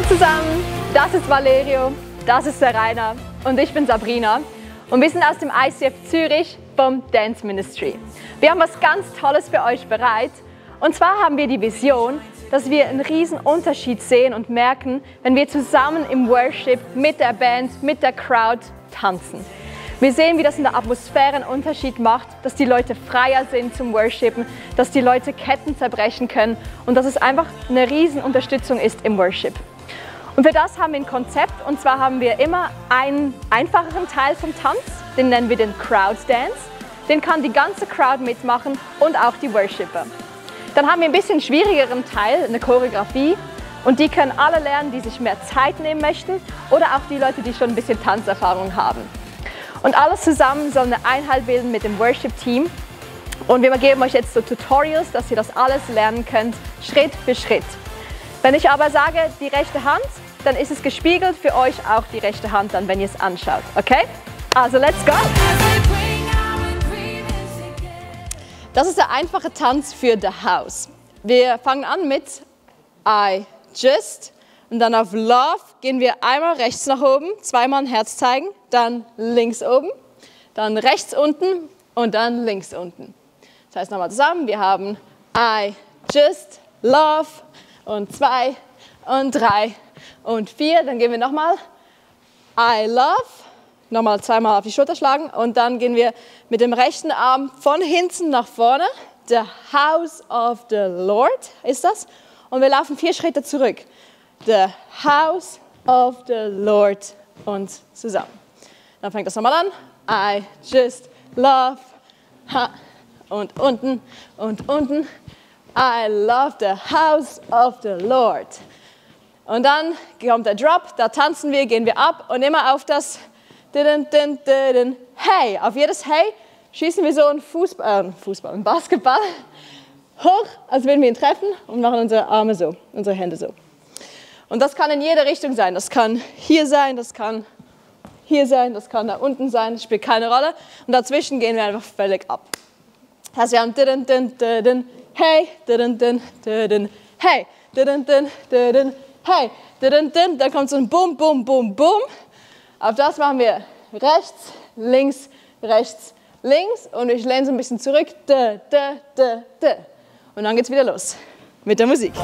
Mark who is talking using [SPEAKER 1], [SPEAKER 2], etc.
[SPEAKER 1] zusammen, das ist Valerio, das ist der Rainer und ich bin Sabrina und wir sind aus dem ICF Zürich vom Dance Ministry. Wir haben was ganz Tolles für euch bereit und zwar haben wir die Vision, dass wir einen riesen Unterschied sehen und merken, wenn wir zusammen im Worship mit der Band, mit der Crowd tanzen. Wir sehen, wie das in der Atmosphäre einen Unterschied macht, dass die Leute freier sind zum Worshipen, dass die Leute Ketten zerbrechen können und dass es einfach eine riesen Unterstützung ist im Worship. Und für das haben wir ein Konzept und zwar haben wir immer einen einfacheren Teil vom Tanz, den nennen wir den Crowd Dance. Den kann die ganze Crowd mitmachen und auch die Worshipper. Dann haben wir ein bisschen schwierigeren Teil, eine Choreografie und die können alle lernen, die sich mehr Zeit nehmen möchten oder auch die Leute, die schon ein bisschen Tanzerfahrung haben. Und alles zusammen soll eine Einheit bilden mit dem Worship-Team. Und wir geben euch jetzt so Tutorials, dass ihr das alles lernen könnt, Schritt für Schritt. Wenn ich aber sage, die rechte Hand, dann ist es gespiegelt für euch auch die rechte Hand, dann, wenn ihr es anschaut. Okay? Also, let's go! Das ist der einfache Tanz für The House. Wir fangen an mit I Just. Und dann auf Love gehen wir einmal rechts nach oben, zweimal ein Herz zeigen, dann links oben, dann rechts unten und dann links unten. Das heißt nochmal zusammen, wir haben I just love und 2 und 3 und 4. Dann gehen wir nochmal I love, nochmal zweimal auf die Schulter schlagen und dann gehen wir mit dem rechten Arm von hinten nach vorne. The House of the Lord ist das. Und wir laufen 4 Schritte zurück. The House of the Lord und zusammen. Dann fängt das nochmal an. I just love. Und unten und unten. I love the house of the Lord. Und dann kommt der Drop, da tanzen wir, gehen wir ab und immer auf das Hey. Auf jedes Hey schießen wir so einen Basketball hoch, als würden wir ihn treffen und machen unsere Arme so, unsere Hände so. Und das kann in jede Richtung sein. Das kann hier sein, das kann hier sein, das kann da unten sein, das spielt keine Rolle. Und dazwischen gehen wir einfach völlig ab. Das heißt, wir haben hey, hey, hey, dann kommt so ein Bum, Bum, Bum, Bum. Auf das machen wir rechts, links und ich lehne so ein bisschen zurück. Und dann geht's wieder los mit der Musik. Oh,